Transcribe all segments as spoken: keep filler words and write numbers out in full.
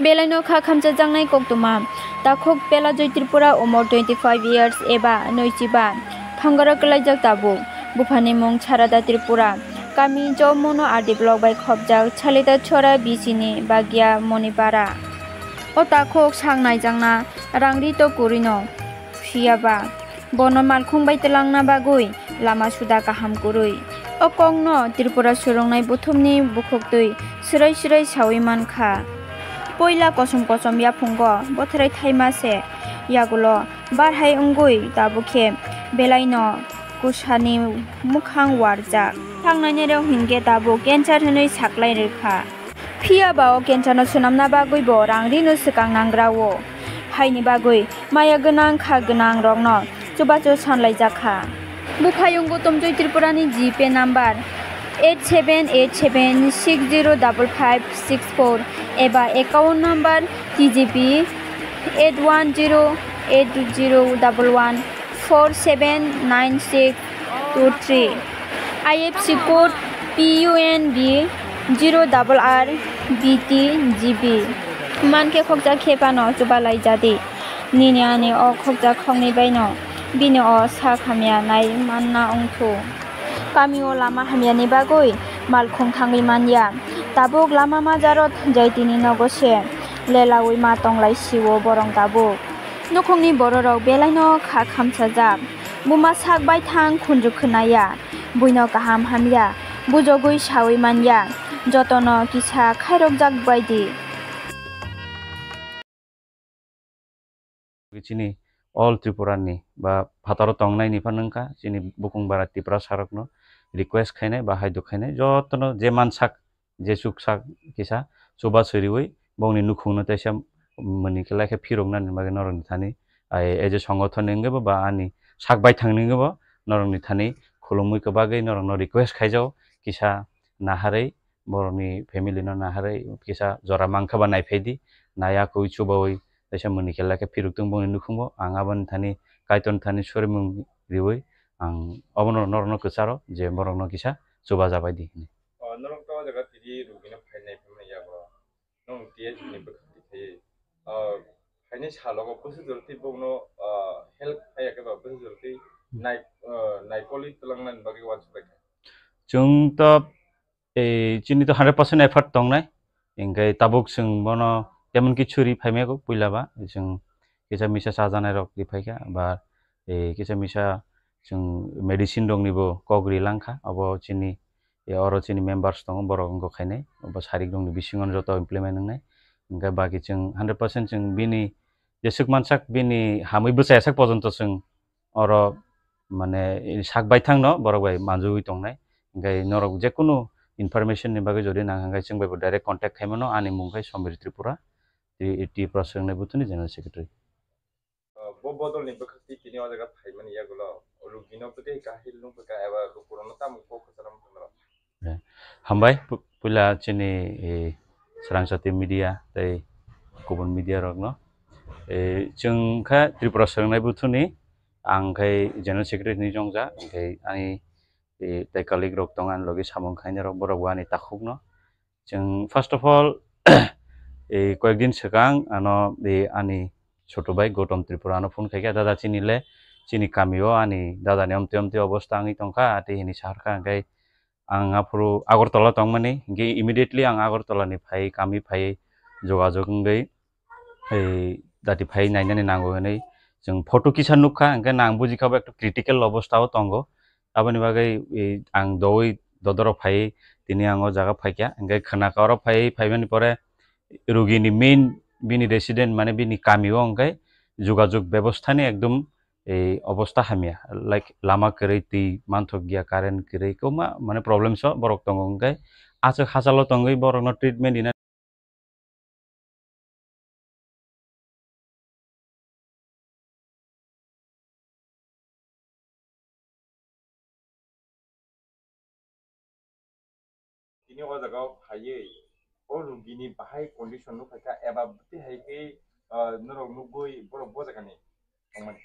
Belaino kha khamchajaknai koktwma. Takhuk Pelajoy Tripura, umor twenty five years eba nwichiba. Thangara kwlaijak tabuk. Buphani mung Sarada Tripura. Kami Jomono R D block bai khopjak Salita Chora B C ni Bagya Monipara. O takhuk sak naijakna rang rito kwrwino. Phiyaba bono malkhung bai twlangna bagwi lama suda kaham kwrwi. O kokno Tripura swrwngnai buthumni bukhuktwi swrai swrai sawi mankha. Poila kosom kosom yaphango bothrai thaima se yagulo bar hai wngwi tabukhe belaino kusani mukhang warjak. Thangnainirok hinkhe tabuk cancer hwnwi saklai rwkha. Phiya ba o cancer no swnamna bagwi bo rang rino swkang nangra o. Haini bagwi maya gwnang kha gwnang rokno chubachu sanlaijak kha. Buphayung Gautam Joy Tripura ni G Pay number eight seven eight seven six zero double five six four eba account number T G P eight one zero eight zero double one four seven nine six two three. I F C code P U N B zero double R B T G B. Mankhe khokjak khe phano chubalai jadi. Nini ani o khokjak khoknwi baino bini o sak hamya nai manna wngthu. Kami o lama hamyani bagwi malkhung thangwi manya. Tabuk lama majaro thangjai tini nogo se lelaui ma tonglai sio borong tabuk. Nukhungni bororok belaino kha khamsajak. Buma sak baithang khunju khwnaya. Buino kaham hamya. Bujogwi sawi manya. Jotono kisa khairokjak baidi. Chini all Tripura ni ba phataro tongnai ni phano wngkha chini bukung bara Tiprasa rokno request khainai ba haiduk khainai jotono je mansak je chuksak kisa chuba suriui bongni nukhungno teisa mwnwi khe lai khe phiroknani bagwi norokni thani ai as a songothon ni wngwi bo ba ani sak baithang ni wngwi bo norokni thani khulumui kwbagwi norokno request khaijago kisa naharwi borokni family no naharwi kisa jora mankha ba naiphaidi naiya kwi chubaui teisa mwnwi khe lai khe phirok tung bongni nukhungo ang aboni thani kaitorni thani sorimung riui ang obono norokno kwcharo je borokno kisa chuba jabaidi hwnwi. O, norok to o jaga tini rugino phainai phano yago. Nong T S ni bwkhak twi khaye. O, phainai salogo bwswk jorti bongno, o, help khaiya khe ba bwswk jorti nai, o, naikoli twlangnani bagwi uansuk bai kha. Chwng to, eh, chini to hundred percent effort tongnai. Hinkhe tabuk chwng bono temon kichu ri phaimaya kho puila ba. Chwng kisa misa chajanai rok ri phaikha ba, eh, kisa misa chwng medicine rokni bo kok ri langkha. Abo chini e, oro chini members tongo, borok wngkha khainai, bo sarik rokni bisingo joto implement wngnai. Hingkhe baki chwng hundred percent chwng bini jeswk mansak, bini hamwi bwchai asak pojonto chwng oro, mane, sak baithangno borok bai manjui tongnai. Hingkhe norok jekunu information ni bagwi jodi nang hwnkhe chwng bai bo direct contact khaimano, ani mung khe Somir Tripura, Tri-, Tripura Swrwngnai Buthuni General Secretary. Ah, bo bodolni bwkhak twi tini o jaga phaimani yagulo rugino bwtwi kahil nukphaikha eba lukurokno tamo kok kwcharo wngkha norok? Eh, hambai, pu-, puila chini, eh, Srangchati Media tei kubun media rokno. Eh, chwng kha Tripura Swrwngnai Buthuni, ang khai General Secretary hinwi chongjak, hingkhe ani, eh, tei colleague rok tongo ani logi samung khainai rok, borok bo ani takhukno. Chwng first of all, eh, koyekdin swkang ano, eh, ani choto bai Gautam Tripura ano phone khaikha, "Dada, chini le, chini kami o ani dada ni omtwi omtwi obosta wngwi tongkha," ati hini saharkha. Hingkhe ang aphuru Agartala tongmani, hingkhe immediately ang Agartala ni phai, kami phai jogajog wngwi, eh, dati phai nainani nango hinwi chwng photo kisa nukha, hingkhe nang bujikha bo ekto critical obosta o tongo. Aboni bagwi, eh, ang doui dodoro phai tini ang o jaga phaikha, hingkhe khwnaka oro phai, phaimani pore rugini main bini resident, mane bini kami o hingkhe jogajog bebostha ni ekdom, eh, obosta hamya, like lama kwrwi, twi manthok ya, current kwrwi, kwbangma mane problems o borok tongo, hingkhe aswk hachalo tongwi borokno treatment rina. Tini o jaga o phaiwi o rugini bahai condition nukhaikha eba bwtwi hai khe, ah, norok nugwi borok bo jagani tongmani?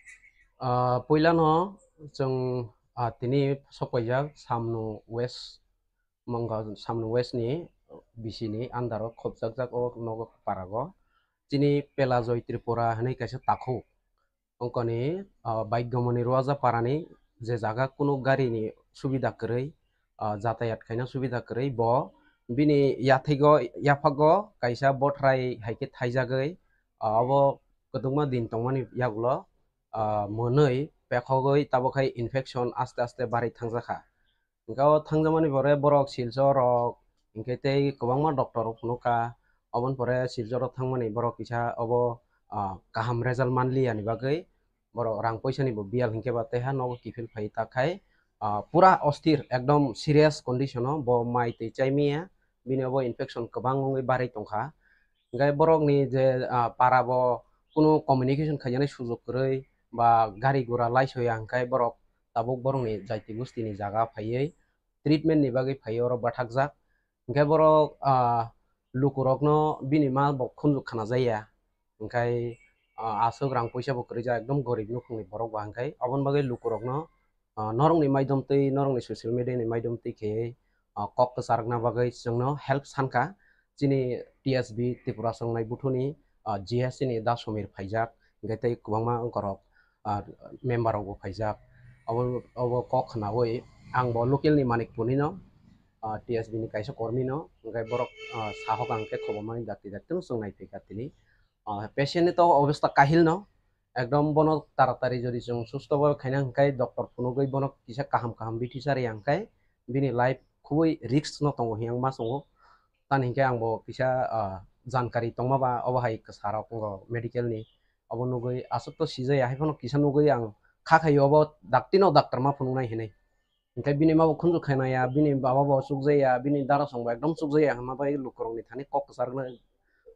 Ah, puilano chwng, ah, tini sokpaijak Samnu West, Mangkha Samnu West ni B C ni under o khopjakjak o nogo para o. chini Pelajoy Tripura hinwi kaisa takhuk. Ongkoni, ah, Baigamoni Ruaja parani je jaga kunu garini subida kwrwi, ah, jatayat khaina subida kwrwi, bo bini yathego, yaphago kaisa bothrai hai khe thaijagwi, ah, obo kwbangma din tongmani yagulo, ah, mwnwi pekhogwi tabuk hai infection aste aste barwi thangjakha. Hingke o thangjakmani pore borok Silchar rok, hingke tei kwbangma doctor rok phunukha. Oboni pore Silchar o thangmani borok kisa obo, ah, kaham result manliya ni bagwi borok rang poisa ni bo biyal hingke ba tei ha nogo kiphil phai ta khai, ah, pura osthir ekdom serious condition o bo mai twi chai manya, bini obo infection kwbang wngwi barwi tongkha. Hingke borokni je, ah, para bo kunu communication khainani sujok kwrwi ba gari gura laisoya hingke borok tabuk borokni jaiti gustini jaga phaiwi treatment ni bagwi phaiwi oro bathakjak. Hingke borok, ah, lukurokno bini ma bo khunju khna jaya. Hingke, ah, aswk rang poisa bo kwrwi jak, ekdom gorib nukhungni borok ba hingke. Oboni bagwi lukurokno, ah, norokni maidom twi, norokni social media ni maidom twi khe, ah, kok kwcharwkna bagwi chwngno help sankha. Chini T S B Tripura Chwrwngnai Buthuni, ah, G S C ni Da Somir phaijak, hingke tei kwbangma wngkorok, ah, member rokbo phaijak. Obo, obo kok khnaui ang bo local ni Manikpur nino, ah, T S B ni kaisa kormi no, hingke borok, ah, sahok ang khe khobor mani dakti dakti no chwng nai phaikha tini. Ah, patient ni to obostha kahil no, ekdom bono taratari jodi chwng susto bo khaina hingkai doctor phunugwi bono kisa kaham kaham bithi chari hingkai bini life khubui risk no tongo hiyang ma chwngo. Tani hingke ang bo kisa, ah, jankari tongma ba obo hai kwsa rok wngo medical ni. Obo nugui aswk to sijaya hai phano kisa nugui ang kha khai obo dakti no doctor ma phunuknai hinui. Hingke bini ma bo khunju khainaya, bini baba bo chukjaya, bini dara song bo ekdom chukjaya hwnma bai lukurokni thani kok kwcharwkna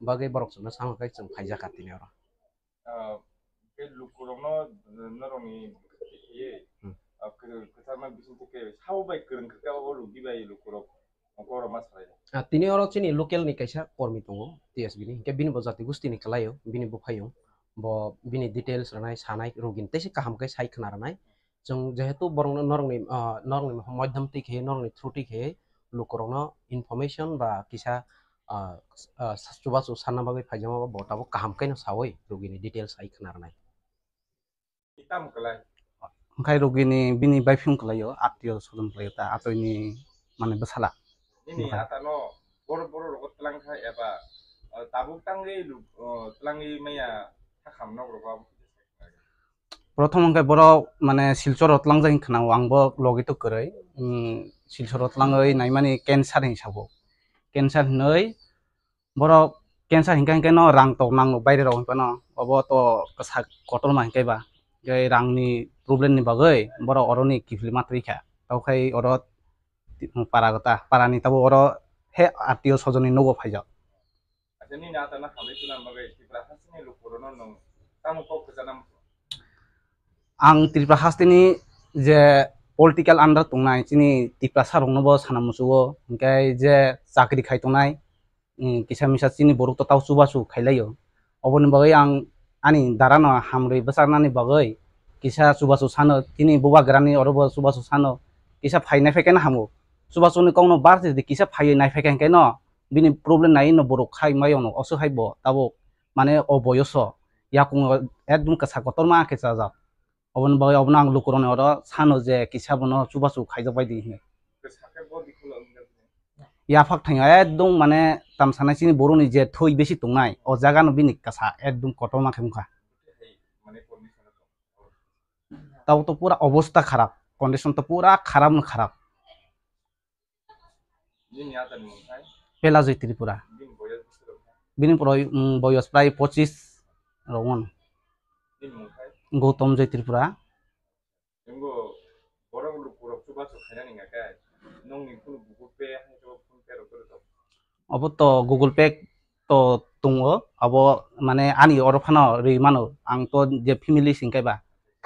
bagwi borok chwngno sama khai chwng phaijakha tini oro. Ah, khe lukurokno, eh, norokni khe, Hmm. ah, kwrw-, kwchangma bising khe sabo bai kwrwng khe abo rugi bai lukurok ongkhorok ma salai. Ah, tini oro chini local ni kaisa kormi tongo, T S B ni, hingke bini bo jati gusti ni kwlaio, bini buphaio, bo bini details rwnai, sanai, rugini teisa kaham khe sai khna rwnai. Chwng jehetu borokno norokni, ah, norokni moidham twi khe, norokni through twi khe lukurokno information ba kisa, ah, s-, ah, chubachu sanna bagwi phaijama bo tabuk kaham khe no saui rugini details hai khna rwnai. Itam kwlai. Hwnkhe rugini bini baiphi wng kwlaio, attiyo sodon kwlaio ta, atoini mane bwsala. Nini Bwkha. Atano bor-, borok rogo twlang kha eba, ah, tabuk tangwi lu-, ah, twlangwi maya hakham nok rogo. Prothom hwnkhe borok mane Silchoro tlangjak hinwi khwnao, ang bo logi to kwrwi, mm, Silchoro tlangwi naimani cancer hinwi sabo. Cancer hinwi borok cancer hinkhe hinkhe no rang tok nango baire rok hinphano, obo to kwsa kotorma hinkhe ba. Tei rangni problem ni bagwi borok oroni kiphilma twi kha. Tei khai oro para gota, para ni tabuk oro he attiyo sojonni nogo phaijak. Acha nini atana hamri tuna bagwi Tripura hasteni lukurokno nwng tamo kok kwchana muchung? Ang Tripura hasteni je political under tongnai chini Tiprasa rokno bo sana muchungo, hinkhe je chakri khai tongnai, mm, kisa misa chini borok to tao chubachu khailaio. Oboni bagwi ang ani darano hamrwi bwcharnani bagwi kisa chubachu sano, chini bubagrani oro bo chubachu sano, kisa phainai phaikhe no hamu. Chubachuni kokno bar twi kisa phaiwi nai phaikhe hinkhe no bini problem nai no borok khai mai ono, oso hai bo tabuk mane o boyoso yakung ekdom kwsa kotorma khe chajak. Oboni bagwi obono ang lukurokni oro sano je kisa bono chubachu khaijak bai di hinwi. Yaphak thangya ekdom mane tamsanai chini borokni je thwi besi tongnai o jaga no bini kwsa ekdom kotorma khe wngkha. Tabuk to pura obosta kharap, condition to pura kharap no kharap. Nini atani mung khai? Pelajoi Tripura. Bini boyos bwswk wngkha? Bini poro, mm, boyos prai pochis rok wngkha. Bini mung khai? Gautam Joy Tripura. Nungbo borok lukurok chubachu khainani hwnkha khe, nungni kunu Google Pay hai khe bo PhonePe rok kwrwi tongo? Obo to Google Pay to tongo, abo mane ani oro phano rwi mano, ang to je family sing khe ba.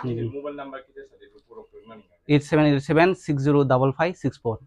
Nini mobile number kisa sa de, lukurok rwmani hwnkha khe? Eight seven eight seven six zero double five six four.